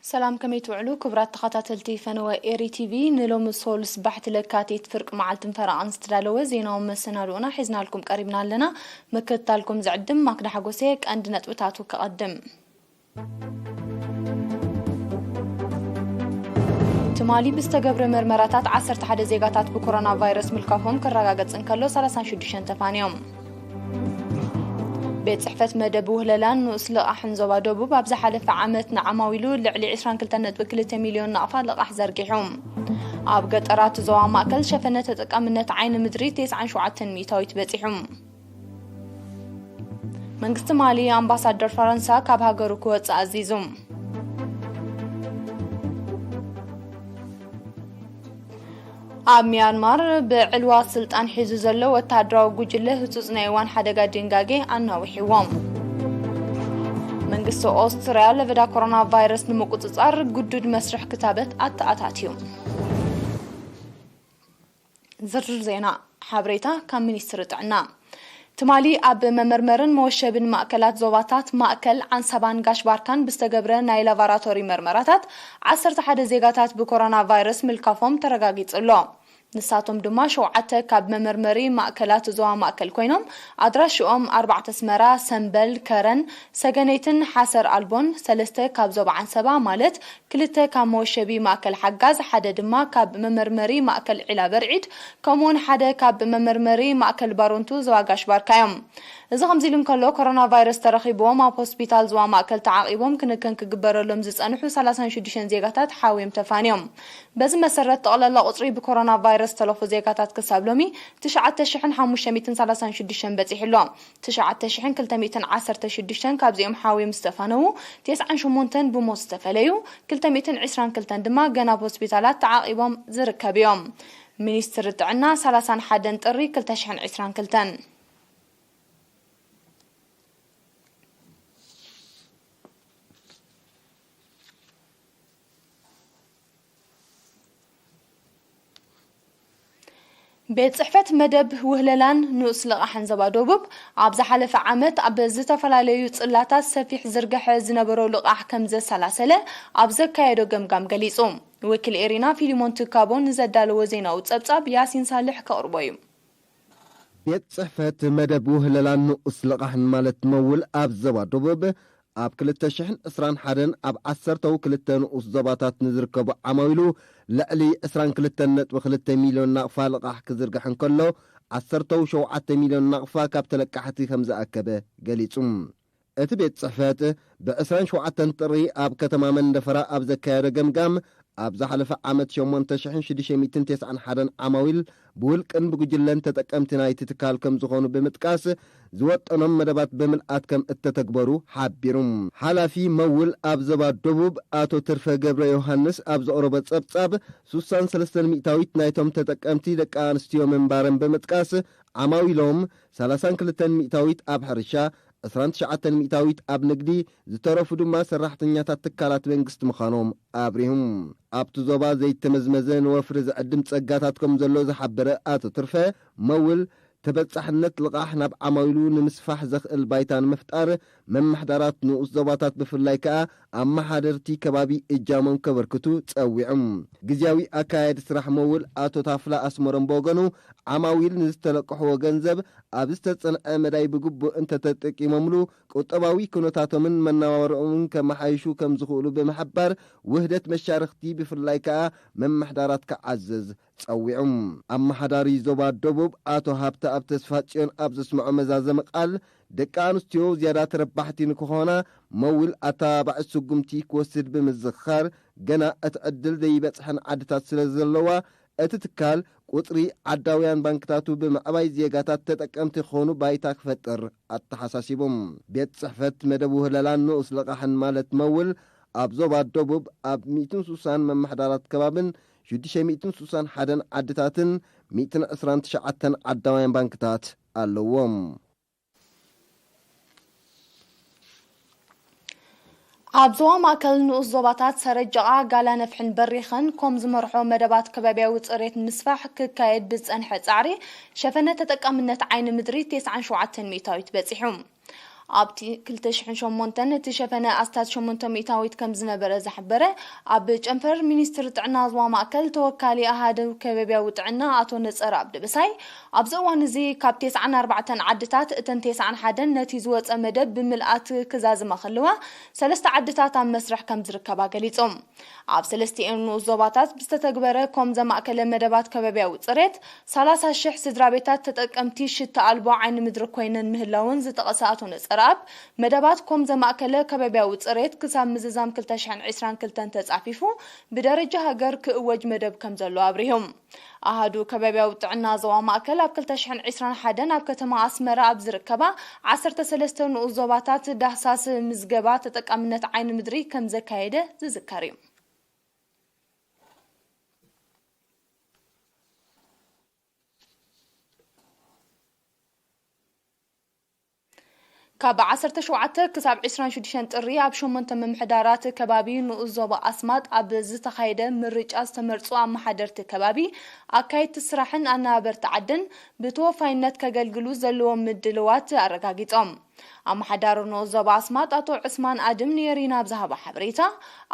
ሰላም፣ ከመይ ትውዕሉ ክቡራት ተኸታተልቲ ፈነወ ኤሪ ቲቪ? ንሎሚ ሶሉስ ባሕቲ ለካቲት ፍርቂ መዓልትን ፈረቓን ዝተዳለወ ዜናዊ መሰናድኦና ሒዝናልኩም ቀሪብና ኣለና። ምክትታልኩም ዝዕድም ማክዳ ሓጎሴ። ቀንዲ ነጥብታቱ ከቐድም። ትማሊ ብዝተገብረ መርመራታት ዓሰርተ ሓደ ዜጋታት ብኮሮና ቫይረስ ምልካፎም ክረጋገጽ እንከሎ፣ ሰላሳን ሽዱሽተን ተፋንዮም። ቤት ጽሕፈት መደብ ውህለላን ንኡስ ልቓሕን ዞባ ደቡብ ኣብ ዝሓለፈ ዓመት ንዓማዊሉ ልዕሊ ዕስራን ክልተን ነጥቢ ክልተ ሚልዮን ናቕፋ ልቓሕ ዘርጊሑ። ኣብ ገጠራት ዞባ ማእከል ሸፈነ ተጠቃምነት ዓይኒ ምድሪ ተስዓን ሸውዓተን ሚእታዊት በጺሑ። መንግስቲ ማሊ ኣምባሳደር ፈረንሳ ካብ ሃገሩ ክወጽእ ኣዚዙ። ኣብ ሚያንማር ብዕልዋ ስልጣን ሒዙ ዘሎ ወተሃደራዊ ጉጅለ ህጹጽ ናይ እዋን ሓደጋ ድንጋጌ ኣናዊሕዎም። መንግስቲ ኦስትርያ ለበዳ ኮሮና ቫይረስ ንምቁጽጻር ግዱድ መስርሕ ክታበት ኣተኣታትዩ። ዝርዝር ዜና። ሓበሬታ ካብ ሚኒስትሪ ጥዕና። ትማሊ ኣብ መመርመርን መወሸብን ማእከላት ዞባታት ማእከል፣ ዓንሳባን ጋሽ ባርካን ብዝተገብረ ናይ ላቫራቶሪ መርመራታት ዓሰርተ ሓደ ዜጋታት ብኮሮና ቫይረስ ምልካፎም ተረጋጊጹ ኣሎ። ንሳቶም ድማ ሸውዓተ ካብ መመርመሪ ማእከላት ዞባ ማእከል ኮይኖም፣ ኣድራሽኦም ኣርባዕተ ኣስመራ፣ ሰምበል፣ ከረን፣ ሰገነይትን ሓሰር ኣልቦን፣ ሰለስተ ካብ ዞባ ዓንሰባ ማለት ክልተ ካብ መወሸቢ ማእከል ሓጋዝ፣ ሓደ ድማ ካብ መመርመሪ ማእከል ዒላ በርዒድ፣ ከምኡውን ሓደ ካብ መመርመሪ ማእከል ባሮንቱ ዞባ ጋሽ ባርካ እዮም። እዚ ከምዚ ኢሉ እንከሎ፣ ኮሮና ቫይረስ ተረኺብዎም ኣብ ሆስፒታል ዞባ ማእከል ተዓቒቦም ክንከን ክግበረሎም ዝጸንሑ ሰላሳን ሽዱሽተን ዜጋታት ሓውዮም ተፋንዮም። በዚ መሰረት፣ ጠቕላላ ቁጽሪ ብኮሮና ቫይረስ ዝተለፉ ዜጋታት ክሳብ ሎሚ ትሽዓተ ሽሕን ሓሙሽተ ሚእትን ሰላሳን ሽዱሽተን በጺሑ ኣሎ። ትሽዓተ ሽሕን ክልተ ሚእትን ዓሰርተ ሽዱሽተን ካብዚኦም ሓውዮም ዝተፋነዉ፣ ተስዓን ሸሞንተን ብሞት ዝተፈለዩ፣ ክልተ ሚእትን ዕስራን ክልተን ድማ ገና ኣብ ሆስፒታላት ተዓቒቦም ዝርከቡ እዮም። ሚኒስትሪ ጥዕና፣ ሰላሳን ሓደን ጥሪ ክልተ ሽሕን ዕስራን ክልተን። ቤት ጽሕፈት መደብ ውህለላን ንኡስ ልቓሕን ዞባ ደቡብ፣ ኣብ ዝሓለፈ ዓመት ኣብ ዝተፈላለዩ ጽላታት ሰፊሕ ዝርግሐ ዝነበሮ ልቓሕ ከም ዘሰላሰለ ኣብ ዘካየዶ ገምጋም ገሊጹ። ወኪል ኤሪና ፊሊሞን ትካቦ ንዘዳለዎ ዜናዊ ጸብጻብ ያሲን ሳልሕ ከቕርቦ እዩ። ቤት ጽሕፈት መደብ ውህለላን ንኡስ ልቓሕን ማለት መውል ኣብ ዞባ ደቡብ፣ ኣብ ክልተ ሽሕን ዕስራን ሓደን ኣብ ዓሰርተው ክልተ ንኡስ ዞባታት ንዝርከቡ ዓማዊሉ ልዕሊ ዕስራን ክልተን ነጥቢ ክልተ ሚልዮን ናቕፋ ልቓሕ ክዝርግሕ እንከሎ፣ ዓሰርተው ሸውዓተ ሚልዮን ናቕፋ ካብ ተለቃሕቲ ከም ዝኣከበ ገሊጹ። እቲ ቤት ጽሕፈት ብዕስራን ሸውዓተን ጥሪ ኣብ ከተማ መንደፈራ ኣብ ዘካየዶ ገምጋም፣ ኣብ ዝሓለፈ ዓመት ሸሞንተ ሽሕን ሽዱሽተ ሚእትን ተስዓን ሓደን ዓማዊል ብውልቅን ብጉጅለን ተጠቀምቲ ናይቲ ትካል ከም ዝኾኑ ብምጥቃስ፣ ዝወጠኖም መደባት ብምልኣት ከም እተተግበሩ ሓቢሩ። ሓላፊ መውል ኣብ ዞባ ደቡብ ኣቶ ትርፈ ገብረ ዮሃንስ ኣብ ዘቕረቦ ጸብጻብ፣ ሱሳን ሰለስተን ሚእታዊት ናይቶም ተጠቀምቲ ደቂ ኣንስትዮ ምንባረን ብምጥቃስ፣ ዓማዊሎም ሰላሳን ክልተን ሚእታዊት ኣብ ሕርሻ፣ ዕስራን ትሽዓተን ሚእታዊት ኣብ ንግዲ፣ ዝተረፉ ድማ ሰራሕተኛታት ትካላት መንግስቲ ምዃኖም ኣብሪሁ። ኣብቲ ዞባ ዘይተመዝመዘ ንወፍሪ ዝዕድም ጸጋታት ከም ዘሎ ዝሓበረ ኣቶ ትርፈ፣ መውል ተበጻሕነት ልቓሕ ናብ ዓማዊሉ ንምስፋሕ ዘኽእል ባይታ ንምፍጣር፣ መምሕዳራት ንኡስ ዞባታት ብፍላይ ከኣ ኣመሓደርቲ ከባቢ እጃሞም ከበርክቱ ጸዊዑ። ግዝያዊ ኣካያዲ ስራሕ መውል ኣቶ ታፍላ ኣስመሮም ብወገኑ፣ ዓማዊል ንዝተለቅሕዎ ገንዘብ ኣብ ዝተጸንዐ መዳይ ብግቡእ እንተተጠቂሞምሉ፣ ቁጠባዊ ኩነታቶምን መነባብርኦምን ከመሓይሹ ከም ዝኽእሉ ብምሕባር፣ ውህደት መሻርኽቲ ብፍላይ ከኣ መምሕዳራት ክዓዝዝ ጸዊዑ። ኣመሓዳሪ ዞባ ደቡብ ኣቶ ሃብተኣብ ተስፋጽዮን ኣብ ዘስምዖ መዛዘሚ ቃል፣ ደቂ ኣንስትዮ ዝያዳ ተረባሕቲ ንክኾና መውል ኣተባባዒ ስጉምቲ ክወስድ ብምዝኽኻር፣ ገና እቲ ዕድል ዘይበጽሐን ዓድታት ስለ ዘለዋ፣ እቲ ትካል ቁጽሪ ዓዳውያን ባንክታቱ ብምዕባይ ዜጋታት ተጠቀምቲ ክኾኑ ባይታ ክፈጥር ኣተሓሳሲቦም። ቤት ጽሕፈት መደብ ውህለላን ንኡስ ልቓሕን ማለት መውል ኣብ ዞባ ደቡብ ኣብ ሚእትን ሱሳን መመሓዳራት ከባብን ሽዱሽተ ሚእትን ሱሳን ሓደን ዓድታትን ሚእትን ዕስራን ትሽዓተን ዓዳውያን ባንክታት ኣለዎም። ኣብ ዞባ ማእከል ንኡስ ዞባታት ሰረጀቓ፣ ጋላ ነፍሕን በሪኸን ኮም ዝመርሖ መደባት ከባቢያዊ ጽሬት ምስፋሕ ክካየድ ብዝጸንሐ ጻዕሪ ሸፈነ ተጠቃምነት ዓይኒ ምድሪ ተስዓን ሸውዓተን ሚእታዊት በጺሑ። ኣብቲ ክልተ ሽሕን ሸሞንተን እቲ ሸፈነ ኣስታት ሸሞንተ ሚእታዊት ከም ዝነበረ ዝሓበረ ኣብ ጨንፈር ሚኒስትሪ ጥዕና ዞባ ማእከል ተወካሊ ኣሃዱ ከባብያዊ ጥዕና ኣቶ ነጸረኣብ ደበሳይ፣ ኣብዚ እዋን እዚ ካብ ተስዓን ኣርባዕተን ዓድታት እተን ተስዓን ሓደን ነቲ ዝወጸ መደብ ብምልኣት ክዛዝማ ከለዋ፣ ሰለስተ ዓድታት ኣብ መስርሕ ከም ዝርከባ ገሊጾም። ኣብ ሰለስቲኤን ንኡስ ዞባታት ብዝተተግበረ ኮም ዘማእከለ መደባት ከባብያዊ ጽሬት፣ ሰላሳ ሽሕ ስድራ ቤታት ተጠቀምቲ ሽታ ኣልቦ ዓይኒ ምድሪ ኮይነን ምህላወን ዝጠቐሰ ኣቶ ነጸረኣብ፣ መደባት ኮም ዘማእከለ ከባብያዊ ጽሬት ክሳብ ምዝዛም ክልተ ሽሕን ዕስራን ክልተን ተጻፊፉ ብደረጃ ሃገር ክእወጅ መደብ ከም ዘሎ ኣብሪሆም። ኣሃዱ ከባብያዊ ጥዕና ዞባ ማእከል ኣብ ክልተ ሽሕን ዕስራን ሓደን ኣብ ከተማ ኣስመራ ኣብ ዝርከባ ዓሰርተ ሰለስተ ንኡስ ዞባታት ዳህሳስ ምዝገባ ተጠቃምነት ዓይኒ ምድሪ ከም ዘካየደ ዝዝከር እዩ። ካብ ዓሰርተ ሸውዓተ ክሳብ ዕስራን ሽዱሽተን ጥሪ ኣብ ሸሞንተ ምምሕዳራት ከባቢ ንኡስ ዞባ ኣስማጥ ኣብ ዝተኻየደ ምርጫ ዝተመርጹ ኣመሓደርቲ ከባቢ፣ ኣካየድቲ ስራሕን ኣነባበርቲ ዓድን ብተወፋይነት ከገልግሉ ዘለዎም ምድልዋት ኣረጋጊጾም። ኣመሓዳሪ ንኡስ ዞባ ኣስማጥ ኣቶ ዑስማን ኣድም ንኤሪና ኣብ ዝሃቦ ሓበሬታ፣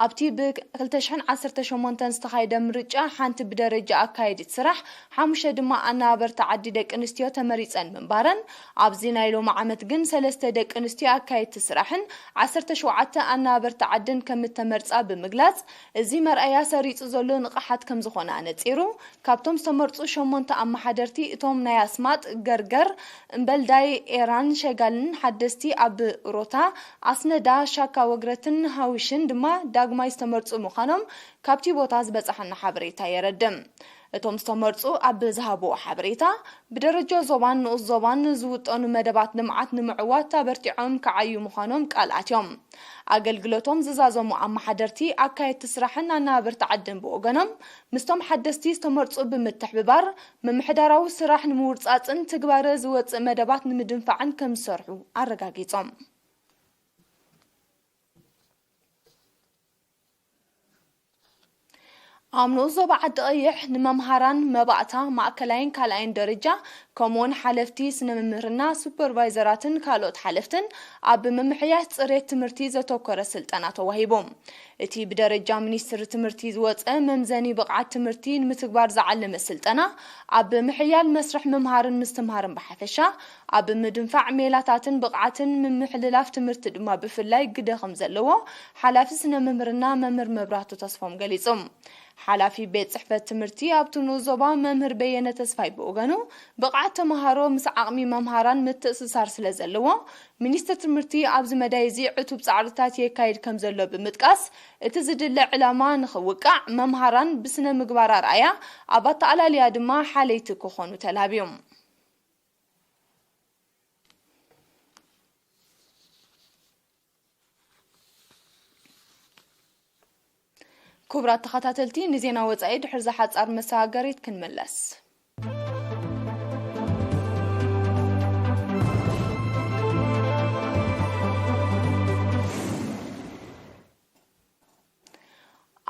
ኣብቲ ብ ክልተ ሽሕን ዓሰርተ ሸሞንተን ዝተኻየደ ምርጫ ሓንቲ ብደረጃ ኣካየዲት ስራሕ፣ ሓሙሽተ ድማ ኣነባበርቲ ዓዲ ደቂ ኣንስትዮ ተመሪጸን ምንባረን፣ ኣብዚ ናይ ሎሚ ዓመት ግን ሰለስተ ደቂ ኣንስትዮ ኣካየድቲ ስራሕን ዓሰርተ ሸውዓተ ኣነባበርቲ ዓድን ከም እተመርጻ ብምግላጽ፣ እዚ መርኣያ ሰሪጹ ዘሎ ንቕሓት ከም ዝኾነ ኣነጺሩ፣ ካብቶም ዝተመርጹ ሸሞንተ ኣመሓደርቲ፣ እቶም ናይ ኣስማጥ፣ ገርገር፣ እምበልዳይ፣ ኤራን ሸጋልን ሓደስቲ ኣብ ሮታ፣ ኣስነዳ፣ ሻካ ወግረትን ሃውሽን ድማ ዳግማይ ዝተመርጹ ምዃኖም ካብቲ ቦታ ዝበጻሓና ሓበሬታ የረድእ። እቶም ዝተመርጹ ኣብ ዝሃብዎ ሓበሬታ፣ ብደረጃ ዞባን ንኡስ ዞባን ዝውጠኑ መደባት ልምዓት ንምዕዋት ኣበርቲዖም ክዓዩ ምዃኖም ቃል ኣትዮም። ኣገልግሎቶም ዝዛዘሙ ኣመሓደርቲ፣ ኣካየድቲ ስራሕን ኣነባበርቲ ዓድን ብወገኖም፣ ምስቶም ሓደስቲ ዝተመርጹ ብምትሕብባር፣ ምምሕዳራዊ ስራሕ ንምውርጻጽን ትግባረ ዝወጽእ መደባት ንምድንፋዕን ከም ዝሰርሑ ኣረጋጊጾም። ኣብ ንኡስ ዞባ ዓዲ ቀይሕ ንመምሃራን መባእታ ማእከላይን ካልኣይን ደረጃ፣ ከምኡውን ሓለፍቲ ስነ ምምህርና፣ ሱፐርቫይዘራትን ካልኦት ሓለፍትን ኣብ ምምሕያሽ ጽሬት ትምህርቲ ዘተኮረ ስልጠና ተዋሂቡ። እቲ ብደረጃ ሚኒስትሪ ትምህርቲ ዝወጸ መምዘኒ ብቕዓት ትምህርቲ ንምትግባር ዝዓለመ ስልጠና፣ ኣብ ምሕያል መስርሕ ምምሃርን ምስትምሃርን ብሓፈሻ፣ ኣብ ምድንፋዕ ሜላታትን ብቕዓትን ምምሕልላፍ ትምህርቲ ድማ ብፍላይ ግደ ከም ዘለዎ ሓላፊ ስነ ምምህርና መምህር መብራህቱ ተስፎም ገሊጹ። ሓላፊ ቤት ጽሕፈት ትምህርቲ ኣብቲ ንኡስ ዞባ መምህር በየነ ተስፋይ ብወገኑ፣ ብቕዓት ተመሃሮ ምስ ዓቕሚ መምሃራን ምትእስሳር ስለ ዘለዎ፣ ሚኒስትሪ ትምህርቲ ኣብዚ መዳይ እዚ ዕቱብ ጻዕርታት የካይድ ከም ዘሎ ብምጥቃስ፣ እቲ ዝድለ ዕላማ ንኽውቃዕ መምሃራን ብስነ ምግባር ኣርኣያ፣ ኣብ ኣተኣላልያ ድማ ሓለይቲ ክኾኑ ተላብዮም። ክቡራት ተኸታተልቲ፣ ንዜና ወጻኢ ድሕሪ ዝሓጻር መሰጋገሪት ክንምለስ።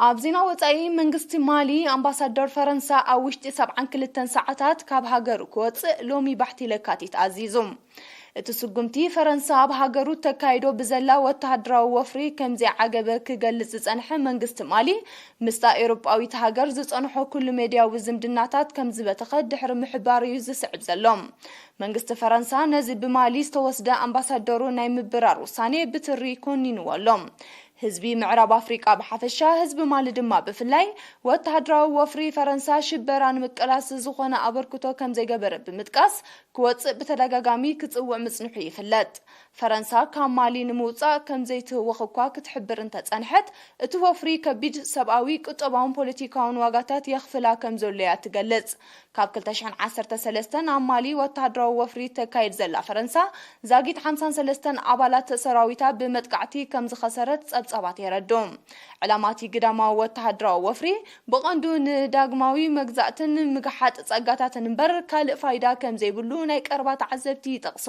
ኣብ ዜና ወጻኢ፣ መንግስቲ ማሊ ኣምባሳደር ፈረንሳ ኣብ ውሽጢ ሰብዓን ክልተን ሰዓታት ካብ ሃገሩ ክወጽእ ሎሚ ባሕቲ ለካቲት ኣዚዙ። እቲ ስጉምቲ፣ ፈረንሳ ኣብ ሃገሩ ተካይዶ ብዘላ ወተሃደራዊ ወፍሪ ከም ዘይዓገበ ክገልጽ ዝጸንሐ መንግስቲ ማሊ፣ ምስታ ኤውሮጳዊት ሃገር ዝጸንሖ ኩሉ ሜድያዊ ዝምድናታት ከም ዝበተኸ ድሕሪ ምሕባር እዩ ዝስዕብ ዘሎ። መንግስቲ ፈረንሳ ነዚ ብማሊ ዝተወስደ ኣምባሳደሩ ናይ ምብራር ውሳኔ ብትሪ ኮኒንዎ ኣሎ። ህዝቢ ምዕራብ ኣፍሪቃ ብሓፈሻ፣ ህዝቢ ማሊ ድማ ብፍላይ፣ ወተሃደራዊ ወፍሪ ፈረንሳ ሽበራ ንምቅላስ ዝኾነ ኣበርክቶ ከም ዘይገበረ ብምጥቃስ፣ ክወጽእ ብተደጋጋሚ ክጽውዕ ምጽንሑ ይፍለጥ። ፈረንሳ ካብ ማሊ ንምውጻእ ከም ዘይትህወኽ እኳ ክትሕብር እንተጸንሐት፣ እቲ ወፍሪ ከቢድ ሰብኣዊ፣ ቁጠባውን ፖለቲካውን ዋጋታት የኽፍላ ከም ዘሎ እያ ትገልጽ። ካብ ክልተ ሽሕን ዓሰርተ ሰለስተን ኣብ ማሊ ወተሃደራዊ ወፍሪ ተካይድ ዘላ ፈረንሳ፣ ዛጊት ሓምሳን ሰለስተን ኣባላት ሰራዊታ ብመጥቃዕቲ ከም ዝኸሰረት ጸብጻባት የረድኡ። ዕላማ እቲ ግዳማዊ ወተሃደራዊ ወፍሪ ብቐንዱ ንዳግማዊ መግዛእትን ምግሓጥ ጸጋታትን እምበር ካልእ ፋይዳ ከም ዘይብሉ ናይ ቀረባ ተዓዘብቲ ይጠቕሱ።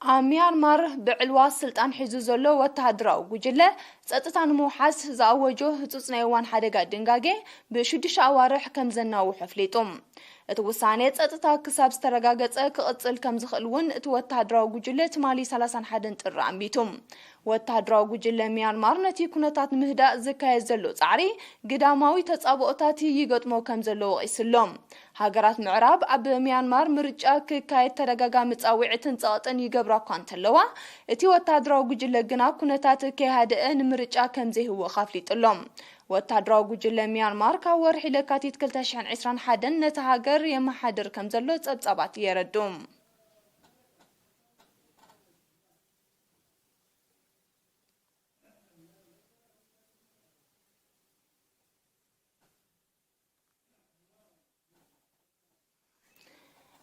ኣብ ሚያንማር ብዕልዋ ስልጣን ሒዙ ዘሎ ወተሃደራዊ ጉጅለ፣ ጸጥታ ንምውሓስ ዝኣወጆ ህጹጽ ናይ እዋን ሓደጋ ድንጋጌ ብሽዱሽተ ኣዋርሕ ከም ዘናውሖ ኣፍሊጡ። እቲ ውሳኔ ጸጥታ ክሳብ ዝተረጋገጸ ክቕጽል ከም ዝኽእል እውን እቲ ወተሃደራዊ ጉጅለ ትማሊ ሰላሳን ሓደን ጥሪ ኣንቢቱ። ወተሃደራዊ ጉጅለ ሚያንማር ነቲ ኩነታት ምህዳእ ዝካየድ ዘሎ ጻዕሪ ግዳማዊ ተጻብኦታት ይገጥሞ ከም ዘሎ ወቒሱ ኣሎ። ሃገራት ምዕራብ ኣብ ሚያንማር ምርጫ ክካየድ ተደጋጋሚ ጻውዒትን ጸቕጥን ይገብራ እኳ እንተለዋ፣ እቲ ወተሃደራዊ ጉጅለ ግና ኩነታት ከይሃደአ ንምርጫ ከም ዘይህወኽ ኣፍሊጡ ኣሎ። ወተሃደራዊ ጉጅለ ሚያንማር ካብ ወርሒ ለካቲት ክልተ ሽሕን ዕስራን ሓደን ነታ ሃገር የመሓድር ከም ዘሎ ጸብጻባት የረድኡ።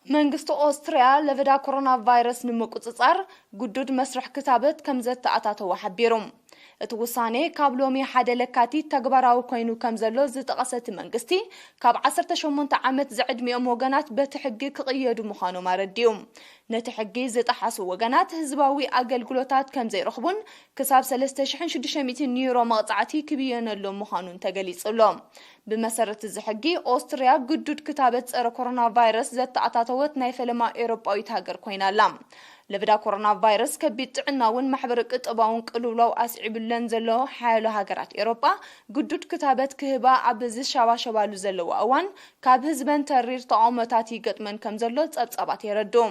መንግስቲ ኦስትርያ ለበዳ ኮሮና ቫይረስ ንምቁጽጻር ግዱድ መስርሕ ክታበት ከም ዘተኣታተወ ሓቢሩ። እቲ ውሳኔ ካብ ሎሚ ሓደ ለካቲት ተግባራዊ ኮይኑ ከም ዘሎ ዝጠቐሰ እቲ መንግስቲ፣ ካብ ዓሰርተ ሸሞንተ ዓመት ዝዕድሚኦም ወገናት በቲ ሕጊ ክቕየዱ ምዃኖም ኣረዲኡ። ነቲ ሕጊ ዝጠሓሱ ወገናት ህዝባዊ ኣገልግሎታት ከም ዘይረኽቡን ክሳብ ሰለስተ ሽሕን ሽዱሽተ ሚእትን ዩሮ መቕጻዕቲ ክብየነሎም ምዃኑን ተገሊጹ ኣሎ። ብመሰረት እዚ ሕጊ፣ ኦስትርያ ግዱድ ክታበት ጸረ ኮሮና ቫይረስ ዘተኣታተወት ናይ ፈለማ ኤውሮጳዊት ሃገር ኮይና ኣላ። ለበዳ ኮሮና ቫይረስ ከቢድ ጥዕናውን ማሕበረ ቁጠባውን ቅልውላው ኣስዒቡለን ዘሎ ሓያሎ ሃገራት ኤውሮጳ፣ ግዱድ ክታበት ክህባ ኣብ ዝሸባሸባሉ ዘለዋ እዋን፣ ካብ ህዝበን ተሪር ተቓውሞታት ይገጥመን ከም ዘሎ ጸብጻባት የረድኡ።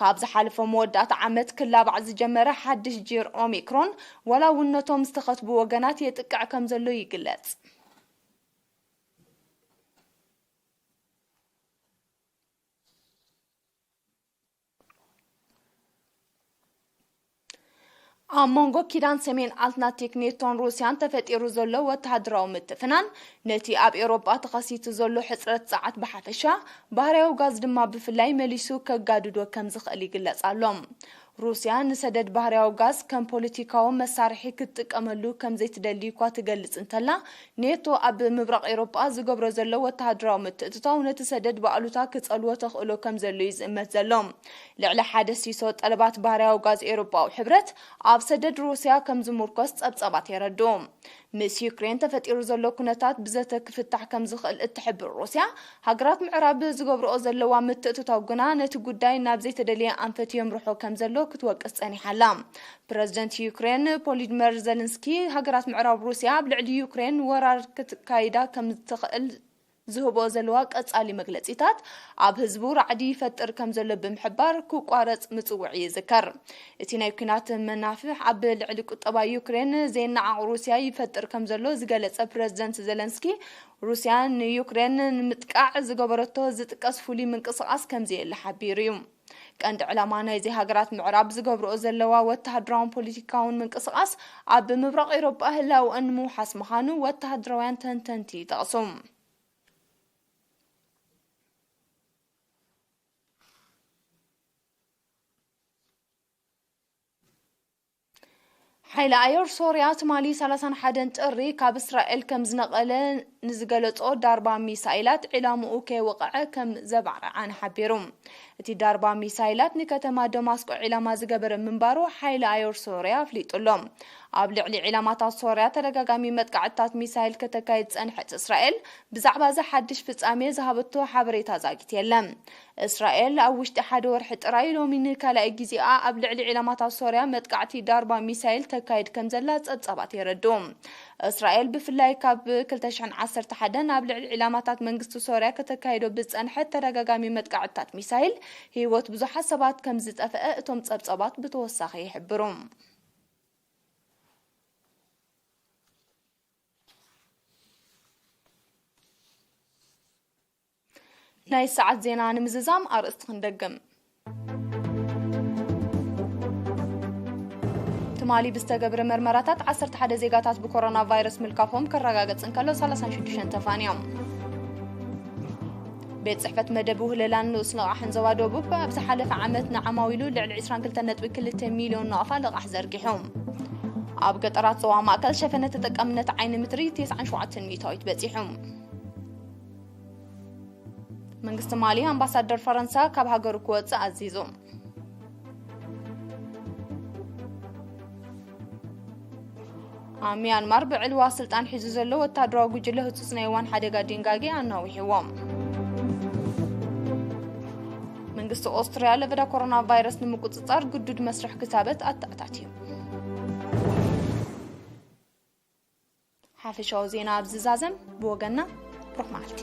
ካብ ዝሓለፈ መወዳእታ ዓመት ክላባዕ ዝጀመረ ሓድሽ ጅር ኦሚክሮን፣ ዋላ እውን ነቶም ዝተኸትቡ ወገናት የጥቅዕ ከም ዘሎ ይግለጽ። ኣብ መንጎ ኪዳን ሰሜን ኣትላንቲክ ኔቶን ሩስያን ተፈጢሩ ዘሎ ወተሃደራዊ ምትፍናን፣ ነቲ ኣብ ኤውሮጳ ተኸሲቱ ዘሎ ሕጽረት ጸዓት ብሓፈሻ፣ ባህርያዊ ጋዝ ድማ ብፍላይ መሊሱ ከጋድዶ ከም ዝኽእል ይግለጽ ኣሎ። ሩስያ ንሰደድ ባህርያዊ ጋዝ ከም ፖለቲካዊ መሳርሒ ክትጥቀመሉ ከም ዘይትደሊ እኳ ትገልጽ እንተላ፣ ኔቶ ኣብ ምብራቕ ኤውሮጳ ዝገብሮ ዘሎ ወተሃደራዊ ምትእትታው ነቲ ሰደድ ብኣሉታ ክጸልዎ ተኽእሎ ከም ዘሎ እዩ ዝእመት ዘሎ። ልዕሊ ሓደ ሲሶ ጠለባት ባህርያዊ ጋዝ ኤውሮጳዊ ሕብረት ኣብ ሰደድ ሩስያ ከም ዝምርኮስ ጸብጻባት የረድኡ። ምስ ዩክሬን ተፈጢሩ ዘሎ ኩነታት ብዘተ ክፍታሕ ከም ዝኽእል እትሕብር ሩስያ፣ ሃገራት ምዕራብ ዝገብርኦ ዘለዋ ምትእትታው ግና ነቲ ጉዳይ ናብ ዘይተደልየ ኣንፈት የምርሖ ከም ዘሎ ክትወቅስ ጸኒሓ ኣላ። ፕረዚደንት ዩክሬን ፖሊድመር ዘለንስኪ፣ ሃገራት ምዕራብ ሩስያ ኣብ ልዕሊ ዩክሬን ወራር ክትካይዳ ከም ትኽእል ዝህቦ ዘለዋ ቀጻሊ መግለጺታት ኣብ ህዝቡ ራዕዲ ይፈጥር ከም ዘሎ ብምሕባር ክቋረጽ ምጽውዑ ይዝከር። እቲ ናይ ኲናት መናፍሕ ኣብ ልዕሊ ቁጠባ ዩክሬን ዜናዓቕ ሩስያ ይፈጥር ከም ዘሎ ዝገለጸ ፕረዚደንት ዘለንስኪ፣ ሩስያ ንዩክሬን ንምጥቃዕ ዝገበረቶ ዝጥቀስ ፍሉይ ምንቅስቓስ ከም ዘየለ ሓቢሩ እዩ። ቀንዲ ዕላማ ናይዚ ሃገራት ምዕራብ ዝገብርኦ ዘለዋ ወተሃደራውን ፖለቲካውን ምንቅስቓስ ኣብ ምብራቕ ኤውሮጳ ህላውአን ንምውሓስ ምዃኑ ወተሃደራውያን ተንተንቲ ይጠቕሱ። ሓይሊ ኣየር ሶርያ ትማሊ ሰላሳን ሓደን ጥሪ ካብ እስራኤል ከም ዝነቐለ ንዝገለጾ ዳርባ ሚሳይላት፣ ዒላምኡ ከይወቕዐ ከም ዘባዕረዓን ሓቢሩ። እቲ ዳርባ ሚሳይላት ንከተማ ደማስቆ ዒላማ ዝገበረ ምንባሩ ሓይሊ ኣየር ሶርያ ኣፍሊጡ ኣሎ። ኣብ ልዕሊ ዒላማታት ሶርያ ተደጋጋሚ መጥቃዕትታት ሚሳይል ከተካይድ ዝጸንሐት እስራኤል፣ ብዛዕባ እዚ ሓድሽ ፍጻሜ ዝሃበቶ ሓበሬታ ዛጊት የለን። እስራኤል ኣብ ውሽጢ ሓደ ወርሒ ጥራይ፣ ሎሚ ንካልኣይ ግዜኣ ኣብ ልዕሊ ዒላማታት ሶርያ መጥቃዕቲ ዳርባ ሚሳይል ተካይድ ከም ዘላ ጸብጻባት የረድኡ። እስራኤል ብፍላይ ካብ ክልተ ሽሕን ዓሰርተ ሓደን ኣብ ልዕሊ ዒላማታት መንግስቲ ሶርያ ከተካይዶ ብዝጸንሐት ተደጋጋሚ መጥቃዕትታት ሚሳይል፣ ህይወት ብዙሓት ሰባት ከም ዝጠፍአ እቶም ጸብጻባት ብተወሳኺ ይሕብሩ። ናይ ሰዓት ዜና ንምዝዛም ኣርእስቲ ክንደግም። ትማሊ ብዝተገብረ መርመራታት ዓሰርተ ሓደ ዜጋታት ብኮሮና ቫይረስ ምልካፎም ከረጋገጽ እንከሎ፣ ሰላሳን ሽዱሽተን ተፋንዮም። ቤት ጽሕፈት መደብ ውህለላን ንኡስ ልቓሕን ዞባ ደቡብ፣ ኣብ ዝሓለፈ ዓመት ንዓማዊሉ ልዕሊ ዕስራን ክልተን ነጥቢ ክልተ ሚልዮን ናቕፋ ልቓሕ ዘርጊሑ። ኣብ ገጠራት ዞባ ማእከል ሸፈነ ተጠቃምነት ዓይኒ ምድሪ ተስዓን ሸውዓተን ሚእታዊት በጺሑ። መንግስቲ ማሊ ኣምባሳደር ፈረንሳ ካብ ሃገሩ ክወጽእ ኣዚዙ። ኣብ ሚያንማር ብዕልዋ ስልጣን ሒዙ ዘሎ ወታደራዊ ጉጅለ ህጹጽ ናይ እዋን ሓደጋ ዲንጋጌ ኣናዊሕዎም። መንግስቲ ኦስትርያ ለበዳ ኮሮና ቫይረስ ንምቁጽጻር ግዱድ መስርሕ ክታበት ኣተኣታትዩ። ሓፈሻዊ ዜና ኣብዚ ዛዘም። ብወገና ብሩኽ መዓልቲ።